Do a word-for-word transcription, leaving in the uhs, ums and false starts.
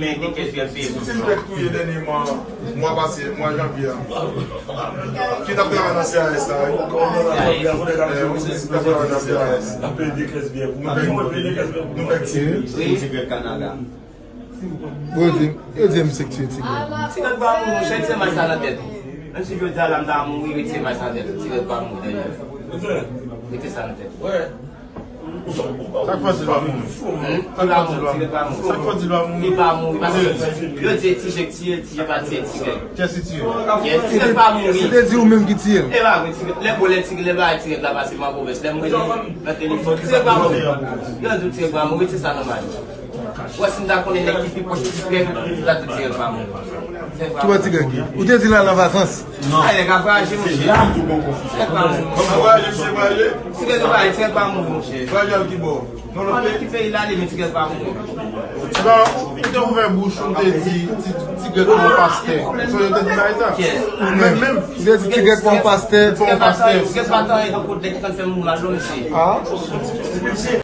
Men de kèz byen peye pou sa. Ti m fèk touye dènyèman, mwa pase, mwa janvye a. Ki t ap travay nan C R S la, wi. Eh, wi, ti t ap travay nan C R S. N ap peye de kèz byen pou mwen. Nou fèk tiye. Wi. Ti grèk Kanada. Yo di, yo di m se k tiye ti grèk. Ti grèk pa mouri, monchè, ti grèk sa nan tèt. Menm si jodi a la m ta mouri, wi, ti grèk sa nan tèt. Ti grèk pa mouri, dènyè. Mete sa nan tèt. Sa k fè w di l pa mouri? Sa k fè w di l pa mouri? Sa k fè w di l pa mouri? Li pa mouri, paske yo di ti je k tiye l, ti je pa tiye l, ti grèk. Kiyès ki tiye l? Yes, ti grèk pa mouri. Se te di ou menm ki tiye l. E pa vre, ti grèk, lè bon, lè ti, lè bagay ti grèk la pase m an pwovens, lè m rele nan telefòn, ti grèk pa mouri. Yo di w ti grèk pa mouri, se sa nòmal. Wè, si m ta konnen nèg ki pi pwòch ti grèk, m ta di ti grèk pa mouri. Ti grèk pa mouri. Ou te di l al nan vakans. Ay, nèg ap raje, monchè. Ti grèk pa mouri. Ap raje, misye pa ale. Ti grèk pa, ti grèk pa mouri, monchè. Raje al ki bò? Nan lòt peyi? Ki peyi l ale, men ti grèk pa mouri. Se pa ou te ouvè bouch ou te di ti, ti grèk pa yon pastè. Se yo te di bagay sa? Kiyès? Ou menm, menm. Ou te di ti grèk pa yon pastè. Ti grèk pa yon pastè. Ti grèk pa tan yon kote ki konn fè moun mal, non, mesye. Ah.